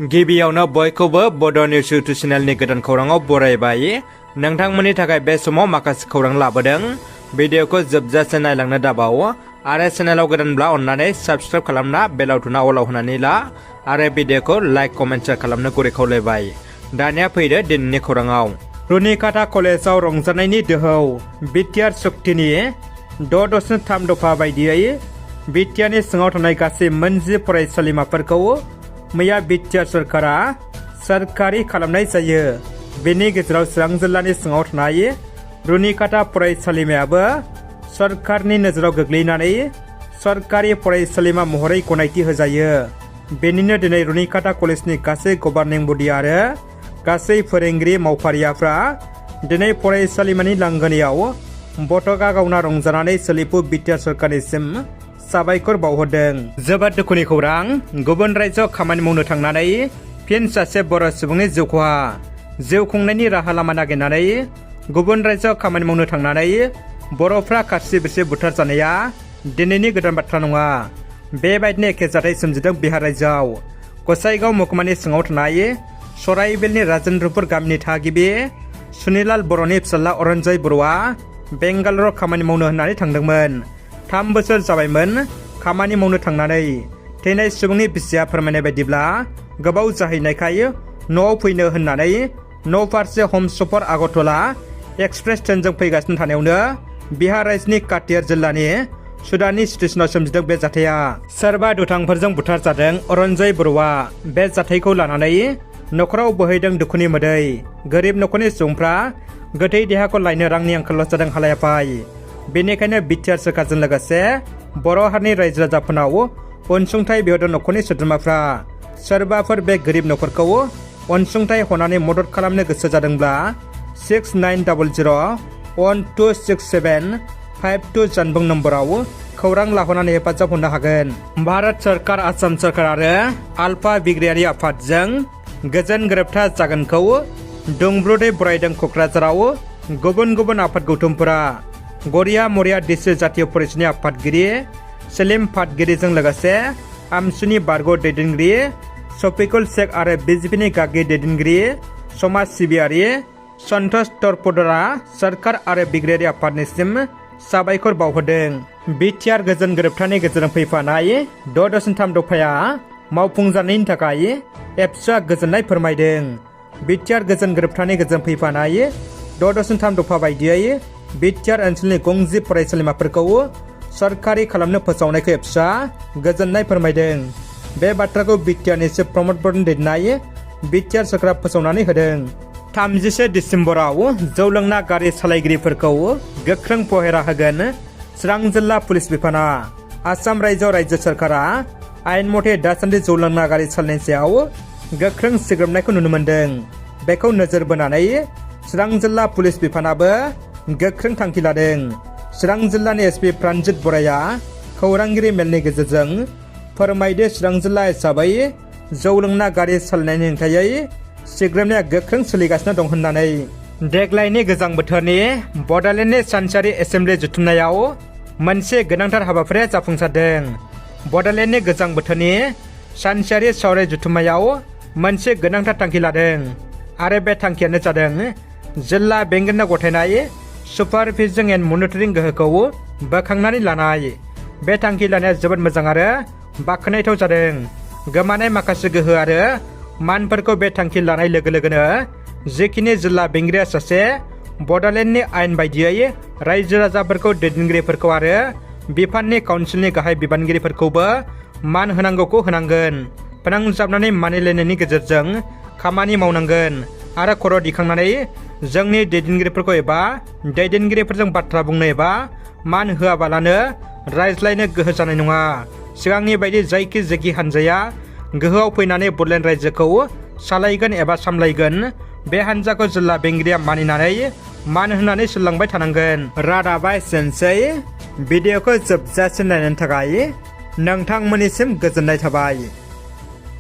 गिबियावनो बयखौबो बड' निउस इउटुब चेनेलनि गोदान खौराङाव बरायबाय। नोंथांमोननि थाखाय बे समाव माखासे खौरां लाबोदों। भिडिअखौ जोबजासे नायलांनो दाबाव आरो चेनेलाव गोदानब्ला अन्नानै साबस्क्राइब खालामना बेलाव थुना अलाव होनानै ला आरो भिडिअखौ लाइक कमेन्ट शेयार खालामनो गुरै खावलायबाय। दानिया फैदो दिनैनि खौराङाव। रुनिकाटा कलेजाव रंजानायनि दोहौ। बिटिआर सुक्तिनि 6.3 दफा बायदियै बिटिआरनि सिङाव थानाय गासै मोनजि फरायसालिमाफोरखौ मैया बिटिआर सरकारा सोरखारि खालामनाय जायो। बेनि गेजेराव चिरां जिल्लानि सिङाव थानाय रुनिकाटा फरायसालिमायाबो सरकारनि नोजोराव गोग्लैनानै सरकारि फरायसालिमा महरै गनायथि होजायो। बेनिनो दिनै रुनिकाटा कलेजनि गासै गभार्निं बडि आरो गासै फोरोंगिरि मावफारियाफ्रा दिनै फरायसालिमानि लांगोनायाव बटका गावना रंजानानै सोलिफु बिटिआर सरकारनिसिम साबायखर बावहरदों। जोबोद दुखुनि खौरां। गुबुन रायजोआव खामानि मावनो थांनानै फिन सासे बर' सुबुंनि जिउ खहा। जिउ खुंनायनि राहा लामा नागिरनानै गुबुन रायजोआव खामानि मावनो थांनानै बर'फ्रा खारसि बिरसि बुथार जानाया दिनैनि गोदान बाथ्रा नङा। बेबायदिनो एखे जाथाय सोमजिदों बिहार रायजोआव। गसाइगाव महकुमानि सिङाव थानाय सराइबिलनि राजेन्द्रपुर गामिनि थागिबि सुनिलाल बर'नि फिसाज्ला अरन्जय बर'आ बेंगालराव खामानि मावनो होननानै थांदोंमोन। 3 बोसोर जाबायमोन खामानि मावनो थांनानै। थैनाय सुबुंनि बिसिया फोरमायनाय बायदिब्ला गोबाव जाहैनायखाय न'आव फैनो होननानै न' फारसे हमसफर आगरतला एक्सप्रेस ट्रेनजों फैगासिनो थानायावनो बिहार रायजोनि काटिहार जिल्लानि सुदानि स्टेशनाव सोमजिदों बे जाथाया। सोरबा दुथांफोरजों बुथार जादों अरन्जय बर'आ। बे जाथायखौ लानानै न'खराव बोहैदों दुखुनि मोदै। गोरिब न'खरनि सुबुंफ्रा गोथै देहाखौ लायनो रांनि आंखाल जादों हालाय हाफाय। बेनिखायनो बिटिआर सोरखारजों लोगोसे बर' हारिनि रायजो राजाफोरनाव अनसुंथाइ बिहरदों न'खरनि सोद्रोमाफ्रा। सोरबाफोर बे गोरिब न'खरखौ अनसुंथाइ हरनानै मदद खालामनो गोसो जादोंब्ला 6900126752 जानबुं नम्बराव खौरां लाहरनानै हेफाजाब होनो हागोन। भारत सरकार, आसाम सरकार आरो आल्फा बिग्रायारि आफादजों गोजोन गोरोबथा जागोनखौ दुंब्रुदै बरायदों क'क्राझाराव गुबुन गुबुन आफाद गौथुमफोरा। गरिया मरिया डिसि जातीय फरायसानि आफादगिरि सेलिम फातगिरिजों लोगोसे आमसुनि बारग' दैदेनगिरि शफिकुल शेख आरो बिजेपिनि गागि दैदेनगिरि समाज सिबियारि सन्तोष तरपदरा सरकार आरो बिग्रायारि आफादनिसिम साबायखर बावहरदों। बिटिआर गोजोन गोरोबथानि गेजेरजों फैफानाय 6.3 दफाया मावफुंजानायनि थाखाय एबसुआ गोजोननाय फोरमायदों। बिटिआर गोजोन गोरोबथानि गेजेरजों फैफानाय 6.3 दफा बायदियै बिटिआर ओनसोलनि गंजि फरायसालिमाफोरखौ सरकारि खालामनो फोसावनायखौ एबसुआ गोजोननाय फोरमायदों। बे बाथ्राखौ बिटिआरनि चिफ प्रमद बर'नि दैदेननाय बिटिआर सरकारा फोसावनानै होदों। 31 दिसेम्बराव जौ लोंना गारि सालायगिरिफोरखौ गोख्रों पहेरा होगोन चिरां जिल्ला पुलिस बिफाना। आसाम रायजोआव रायजो सरकारा आयेन मथे दासान्दि जौ लोंना गारि सालायनायनि सायाव गोख्रों सिग्रोमनायखौ नुनो मोन्दों। बेखौ नोजोर बोनानै चिरां जिल्ला पुलिस बिफानाबो गोख्रों थांखि लादों। चिरां जिल्लानि एसपि प्रानजित बराया खौरांगिरि मेलनि गेजेरजों फोरमायदो चिरां जिल्ला हिसाबै जौ लोंना गारि सालायनायनि हेंथायै सिग्रोमनाया गोख्रों सोलिगासिनो दं होननानै। देग्लायनि गोजां बोथोरनि बड'लेण्डनि सानसेयारि एसेम्बलि जथुमनायाव मोनसे गोनांथार हाबाफारिया जाफुंसारदों। बड'लेण्डनि गोजां बोथोरनि सानसेयारि सावराय जथुम्मायाव मोनसे गोनांथार थांखि लादों आरो बे थांखियानो जादों जिल्ला बेंगिरिनो गथायनाय सुपारभिजिं एन्ड मनिटरिं गोहोखौ बोखांनानै लानाय। बे थांखि लानाया जोबोद मोजां आरो बाख्नायथाव जादों। गोमानाय माखासे गोहो आरो मानफोरखौ बे थांखि लानाय लोगो लोगोनो जिखिनि जिल्ला बेंगिरिया सासे बड'लेण्डनि आयेन बायदियै रायजो राजाफोरखौ दैदेनगिरिफोरखौ आरो बिफाननि काउन्सिलनि गाहाय बिबानगिरिफोरखौबो मान होनांगौखौ होनांगोन। फोनांजाबनानै मानिलायनायनि गेजेरजों खामानि मावनांगोन आरो खर' दिखांनानै जोंनि दैदेनगिरिफोरखौ एबा दैदेनगिरिफोरजों बाथ्रा बुंनो एबा मान होआबालानो रायज्लायनो गोहो जानाय नङा। सिगांनि बायदि जायखि जायखि हानजाया गोहोआव फैनानै बड'लेण्ड रायजोखौ सालायगोन एबा सामलायगोन बे हानजाखौ जिल्ला बेंगिरिया मानिनानै मान होनानै सोलिलांबाय थानांगोन। रादाबा एसेनोसै। भिडिअखौ जोबजासिम नायनायनि थाखाय नोंथांमोननिसिम गोजोननाय थाबाय।